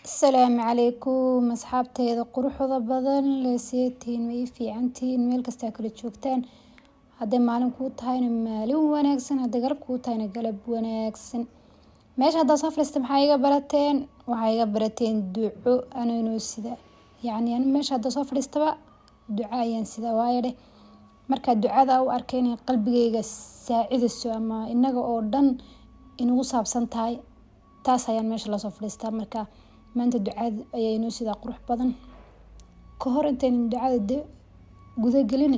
Asalaamu calaykum asxaabteyda quruxda badan, leeseetiin? Ma ii fiicantihiin? Meel kastaa kala joogtaan, hadday maalin kuu tahayna maalin wanaagsan, hadday galab kuu tahayna galab wanaagsan. Meesha haddaa soo fadhiista, maxaa iga barateen? Waxaa iga barateen duco ananoo sida, yacni ani meesha haddaa soo fadhiistaba duco ayaan sida. Waayo dheh, markaa ducada u arkay inay qalbigayga saacidayso ama inaga oo dhan inagu saabsan tahay, taas ayaan meesha lasoo fadhiistaa. Marka maanta ducada ayaa inoo sidaa qurux badan. Ka hor intaynan ducada guda gelin,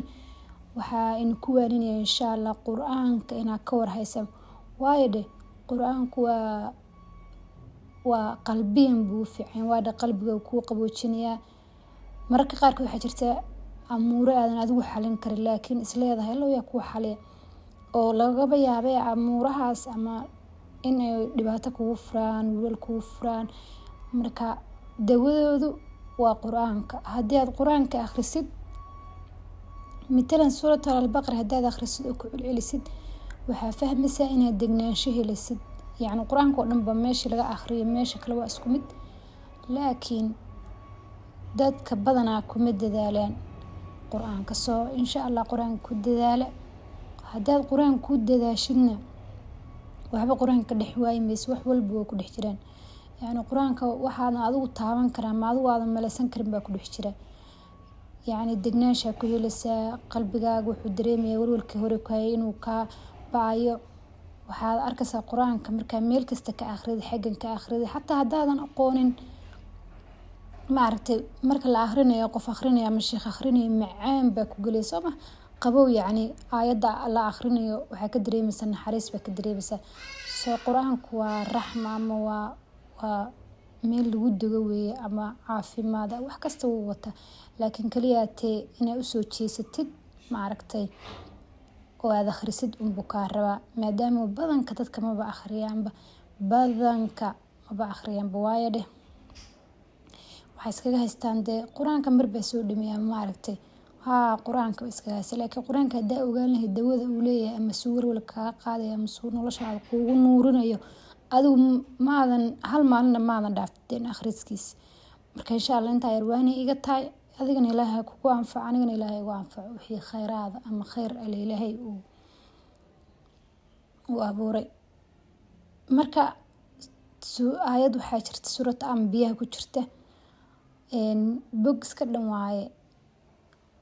waxaa inu ku waaninaya, insha Allah, Qur-aanka inaad ka warhaysa. Waayo dheh, Qur-aanku waa qalbiyan buu u fiican. Waa dheh, qalbiga kuu qaboojinayaa. Mararka qaarkood waxaa jirta amuuro aadan adigu xalin karin, laakiin isleedahay allow yaa kuu xaliya, oo lagaba yaabay amuurahaas ama in ay dhibaato kugu furaan, wiilal kugu furaan. Marka dawadoodu waa Qur-aanka. Haddii aad Qur-aanka akhrisid, matalan Suurat Albaqara haddaad akhrisid oo ku celcelisid, waxaa fahmaysaa inaad degnaansho helisid. Yacni Qur-aanka oo dhan ba meesha laga akhriyo meesha kale waa isku mid, laakiin dadka badanaa kuma dadaalaan Qur-aanka. Soo insha Allah Qur-aanka ku dadaala. Haddaad Qur-aanka ku dadaashidna, waxba Qur-aanka ka dhex waayi mayso, wax walba waa ku dhex jiraan. Yacni Qur-aanka waxaadan adigu taaban karaa ama adigu aadan maleysan karin baa ku dhex jira. Yacni degnaanshaa ku helaysaa, qalbigaaga wuxuu dareemayaa walwalkii hore ku hayay inuu kaa ba'ayo. Waxaad arkaysaa Qur-aanka markaa meel kasta ka akhrida, xaggan ka akhrida, xataa haddaadan aqoonin, maaragtay, marka la akhrinayo, qof akhrinayo ama sheekh akhrinayo, macaan baa ku gelaya, soo ma? Qabow, yacni aayadda la akhrinayo waxaa ka dareemaysaa naxariis baa ka dareemaysaa. Soo Qur-aanku waa raxma ama waa meel lagu dego weeye ama caafimaad, wax kasta wuu wataa, laakiin kaliya tee inaad usoo jeesatid, maaragtay, oo aad akhrisid unbuu kaa rabaa. Maadaama badanka dadka maba akhriyaanba, badanka maba akhriyaanba. Waayo dheh, waxay iskaga haystaan dee Qur-aanka marbaa soo dhameeya, maaragtay, haa, Qur-aanka way iskaga haysta. Laakiin Qur-aanka haddaa ogaan lahayd dawada uu leeyahay ama suu walwal kaga qaadaya ama suu noloshaada kuugu nuurinayo, adigu maadan hal maalinna maadan dhaafteen akhriskiisa. Marka insha Allah intaa yar waani iga tahay, adigana Ilaahay kugu anfaco, anigana Ilaahay igu anfaco wixii khayraada ama khayr ale Ilaahay uu abuuray. Marka aayad waxaa jirta Suurata Ambiyaha ku jirta, bog iska dhan waaye,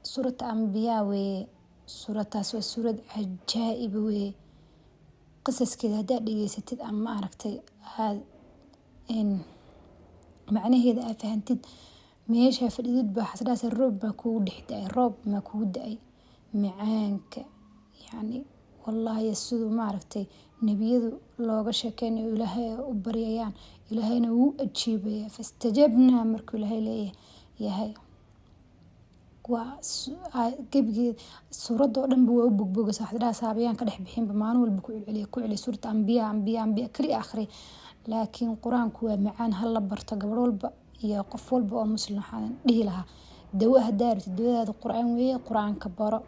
Suurata Ambiyaa weeye. Suurataas waa suurad cajaa'iba weeye. Qisaskeeda haddaad dhegeysatid ama, maaragtay, aad macnaheeda aad fahantid, meeshaa fadhidid baa waxaad dhahaysaa roob baa kugu dhex da'ay, roob maa kugu da'ay. Macaanka, yacni, wallaahi, siduu, maaragtay, nebiyadu looga sheekeynayo, Ilaahay u baryayaan, Ilaahayna wuu ajiibaya. Fastajabnaa markuu Ilaahay leeyahay yahay, waa gebigeed suuradda oo dhanba waa u bogbogaysa. Waxaad dhahaysaa habayaan ka dhex bixinba, maalin walba ku celceliya, ku celiya Suurata Ambiya, Ambiya, Ambiya kaliya akhri. Laakiin Qur-aanku waa macaan, hala barto. Gabadh walba iyo qof walba oo Muslim waxaan dhihi lahaa, dawo haddaa rabtid, dawadaada Qur-aan weeye, Qur-aanka baro.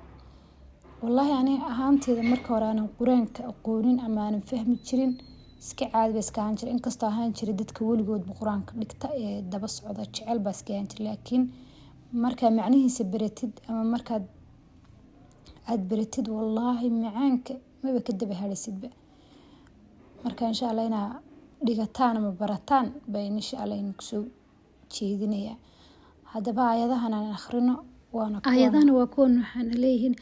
Wallaahi ani ahaanteyda marka hore aanan Qur-aanka aqoonin ama aanan fahmi jirin, iska caadi ba iska ahaan jiray. Inkastoo ahaan jiray dadka weligoodba Qur-aanka dhigta ee daba socda jecel baa iska ahaan jiray, laakiin markaa macnihiisa baratid ama markaad aad baratid, wallaahi macaanka maba ka daba hadhaysidba. Marka insha Allah inaa dhigataan ama barataan baa insha Allah idin kusoo jeedinayaa. Haddaba aayadahan aan akhrino waana Aayadahana waa kuwan, waxaana leeyihiin: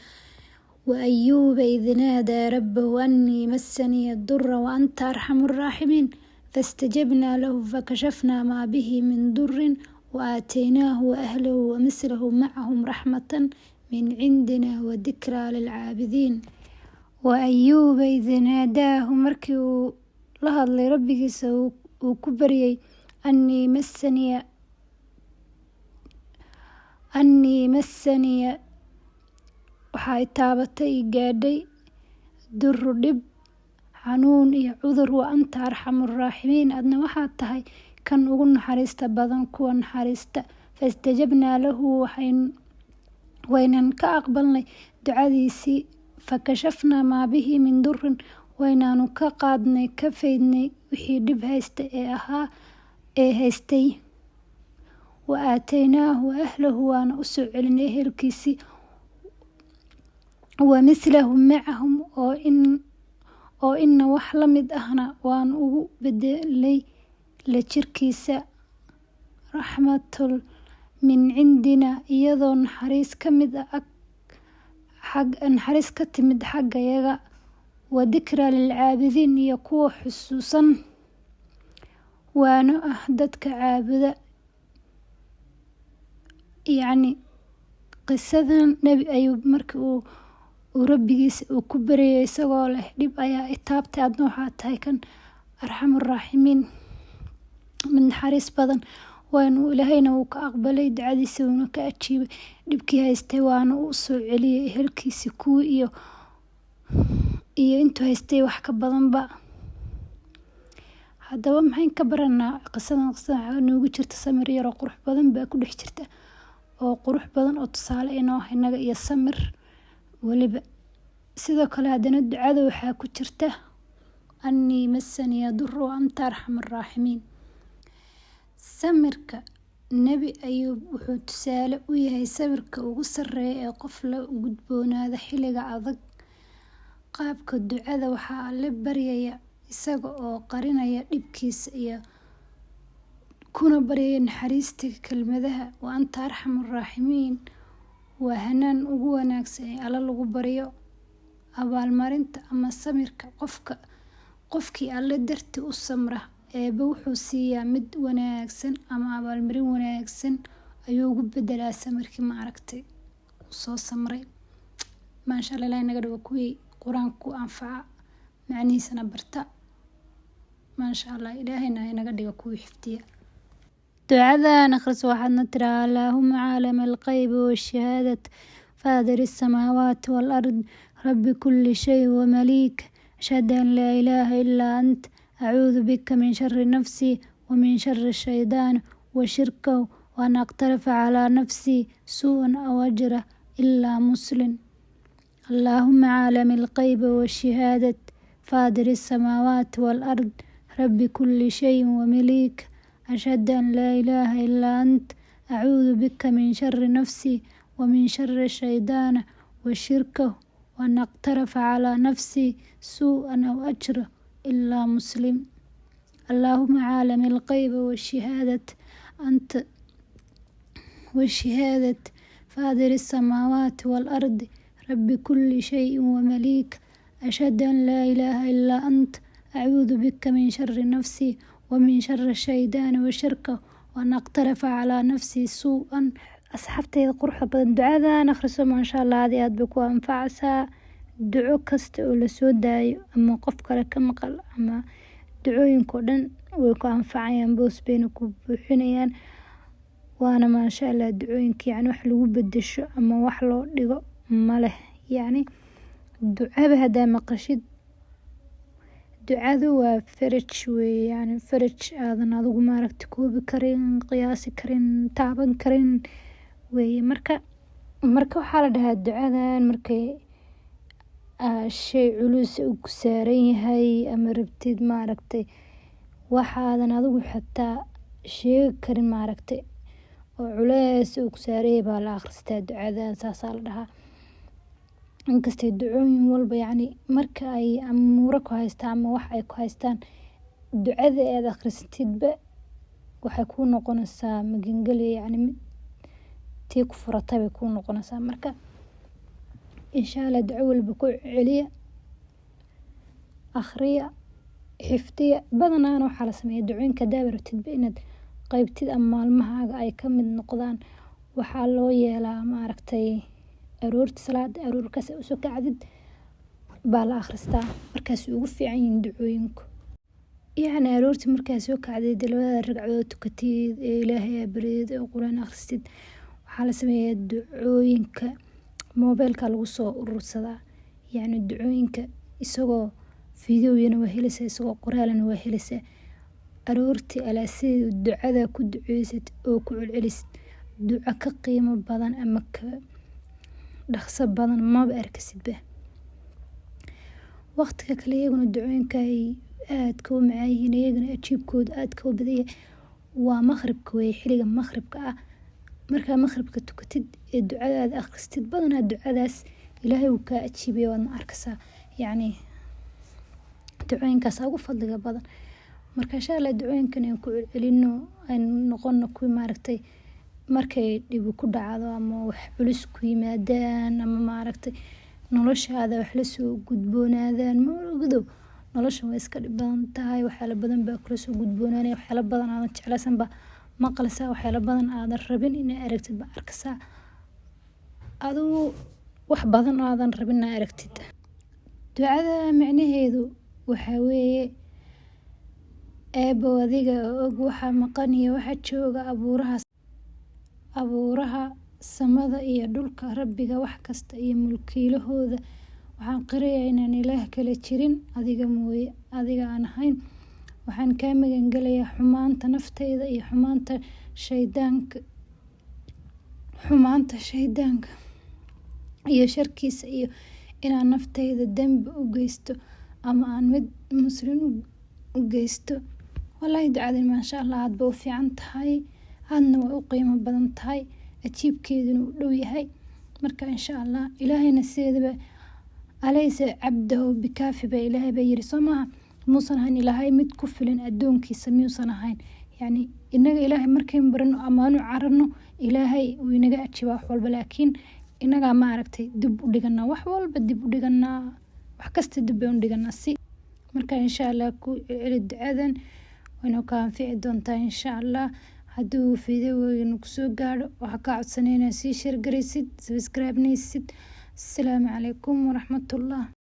وأيوب إذ نادى ربه أني مسني الضر وأنت أرحم الراحمين فاستجبنا له فكشفنا ما به من ضر وآتيناه وأهله ومثلهم معهم رحمة من عندنا وذكرى للعابدين. وأيوب إذ ناداه, markii uu la hadlay Rabbigiisa, uu ku baryay, أني مسني, أني مسني, waxay taabatay, gaadhay, ضر, dhib, xanuun iyo cudur, وأنت أرحم الراحمين, adna waxaad tahay kan ugu naxariista badan kuwa naxariista. فاستجبنا له, waynan ka aqbalnay ducadiisii, فكشفنا ما به من ضر, waynaanu ka qaadnay, ka faydnay wixii dhib haysta ee ahaa ee haystay. Wa aataynaahu ahlahu, waana usoo celinay ehelkiisii, wa mislahum macahum, oo ina wax la mid ahna waan ugu bedelay la jirkiisa, raxmatul min cindina, iyadoo naxariis ka mid naxariis ka timid xaggayaga, wa dikraa lilcaabidiin, iyo kuwa xusuusan waano ah dadka caabuda. Yacni qisadan Nebi Ayuub markii uu rabbigiisa uu ku baryay isagoo leh dhib ayaa i taabtay, adna waxaa tahay kan arxamuraaximiin, mid naxariis badan, waanu Ilaahayna wuu ka aqbalay ducadiisa, wuuna ka ajiibay dhibkii haystay, waana u soo celiyay ehelkiisi kuwii iyo intuu haystay wax ka badanba. Haddaba maxayn ka baranaa qisadan? Qisadan waxaa noogu jirta samir yaroo qurux badan baa ku dhex jirta, oo qurux badan, oo tusaale inoo ah innaga iyo samir weliba. Sidoo kale haddana ducada waxaa ku jirta annii massaniya durru wa anta arxamur raaximiin. Samirka Nebi Ayuub wuxuu tusaale u yahay sawirka ugu sarreeya ee qof la gudboonaada xilliga adag. Qaabka ducada waxaa Alle baryaya isaga oo qarinaya dhibkiisa iyo kuna baryaya naxariista. Kelmadaha wa anta arxamur raaximiin waa hanaan ugu wanaagsan ee Alle lagu baryo. Abaalmarinta ama samirka qofka: qofkii Alle dartii u samra, Eebe wuxuu siiyaa mid wanaagsan ama abaalmarin wanaagsan ayuu ugu bedelaa samirkii ma aragtay uu soo samray. Maasha Allah, Ilahay naga dhigo kuwii Qur-aanka ku anfaca, macnihiisana barta. Maasha Allah, Ilaahayna naga dhigo kuwii xifdiya. Ducadan akhriso, waxaadna tiraa: Allaahuma caalama alqaybi waashahaadat, faadir الsamaawaati wal-ard, rabbi kulli shay wamaliik, ashhadu an laa ilaaha illaa ant, acuudu bika min shari nafsii wa min shari shaydaan wa shirkahu wa an aqtarafa calaa nafsii suu'an aw ajra ilaa muslim. Allaahuma caalami alqaybi waashahaadat, faadir الsamaawaati wal-ard, rabbi kulli shayin wamaliik, ashhadu an laa ilaaha illaa ant, acuudu bika min shari nafsii wa min shari shaydaana wa shirkahu wa an aqtarafa calaa nafsii suu'an aw ajra ilaa muslim. Allaahuma caalami alqaybi waashahaadat anta washahaadat, faadir الsamaawaati wal-ardi, rabbi kulli shayin wamaliik, ashhadu an laa ilaaha illaa ant, acuudu bika min shari nafsii wa min shari shaydaani wa shirkahu wa an aqtarafa calaa nafsii suu'an. Asxaabteyda quruxda badan, ducadan akhriso, maasha Allah, aad iyo aad bay ku anfacaysaa. Duco kasta oo lasoo daayo ama qof kale ka maqal ama ducooyinka oo dhan way ku anfacayaan, boos bayna ku buuxinayaan. Waana maasha Allah ducooyinka, yacni wax lagu bedesho ama wax loo dhigo ma leh. Yacni ducaba haddaa maqashid, ducadu waa faraj weeye, yacni faraj aadan adigu maaragta koobi karin, qiyaasi karin, taaban karin weeye. Marka waxaa la dhahaa ducadan markay shay culus uu ku saaran yahay ama rabtid maaragtay waxaadan adigu xataa sheegi karin maaragtay oo culeys uu ku saaran yahay baa la akhristaa ducadan, saasaa la dhahaa. Inkastay ducooyin walba, yacni marka ay amuuro ku haystaan ama wax ay ku haystaan, ducada aad akhrisatidba waxay kuu noqonaysaa magangelyo, yacni mid tii ku furatay bay kuu noqonaysaa. Marka insha Allah duco walba ku celiya, akhriya, xifdiya. Badanaana waxaa la sameeyaa ducooyinka haddaad rabtidba inaad qaybtid ama maalmahaaga ay ka mid noqdaan, waxaa loo yeelaa maaragtay aroorta, salaada aroorkaas usoo kacdid baa la akhristaa, markaas ugu fiican yihiin ducooyinku. Yacni aroortii markaa soo kacdid, labada ragcadood tukatid, ee Ilaahay aa baridid, ee Quraan akhristid, waxaa la sameeyaa ducooyinka moobeelka lagu soo urursadaa. Yacni ducooyinka isagoo fiidiyowyana waa helaysaa, isagoo qoraalana waa helaysaa. Aroortii alaa ducada ku duceysad oo ku celcelisid, duco ka qiimo badan ama ka dhaqso badan maba arkasidba. Waqtiga kale iyaguna ducooyinka ay aadka u macaan yihiin, iyagana ajiibkooda aadka u badan yahay. Waa maqribka wey, xiliga maqribka ah. Markaa maqribka tukatid ee ducadaada akhristid, badanaa ducadaas Ilaahay wuu kaa ajiibaya, waadna arkaysaa. Yacni ducooyinkaas ugu fadliga badan. Marka insha Allah ducooyinkan aan ku celcelino, aynu noqono kuwii maaragtay markay dhibi ku dhacdo ama wax culus ku yimaadaan ama maaragtay noloshaada wax lasoo gudboonaadaan. Ma ogido, nolosha way iska dhib badan tahay. Waxyaalo badan baa kula soo gudboonaanaya, waxyaalo badan aadan jeclaysan baa maqlaysaa, waxyaalo badan aadan rabin inaa aragtid baa arkaysaa, adigu wax badan aadan rabin inaa aragtid. Ducada micnaheedu waxaa weeye: Eebow, adiga oo og waxa maqan iyo waxa jooga, abuuraha samada iyo dhulka, Rabbiga wax kasta iyo mulkiilahooda, waxaan qirayaa inaan ilaah kale jirin adiga mooye, adiga aan ahayn. Waxaan kaa magangelayaa xumaanta naftayda iyo xumaanta shaydaanka iyo sharkiisa, iyo inaan naftayda dembi u geysto ama aan mid muslim u geysto. Wallaahi ducadan maasha Allah aad bay u fiican tahay, aadna way u qiimo badan tahay, ajiibkeeduna uu dhow yahay. Marka insha Allah Ilaahayna sideedaba "Alaysa cabdahu bikaafi" baa Ilaahay baa yiri, soo maaha? Muusan ahayn Ilaahay mid ku filan addoonkiisa? Miyuusan ahayn? Yacni inaga Ilaahay markaynu barano amaanu cararno, Ilaahay wuu inaga ajiibaa wax walba, laakiin inagaa maaragtay dib u dhiganaa, wax walba dib u dhiganaa, wax kasta dib baynu dhiganaa si. Marka insha Allah ku celceli ducadan, wayna ka anfici doontaa insha Allah. Hadduu videogeena kusoo gaadho, waxaa kaa codsanay inaad sii share garaysid, subscribe naysid. Asalaamu calaykum waraxmatullah.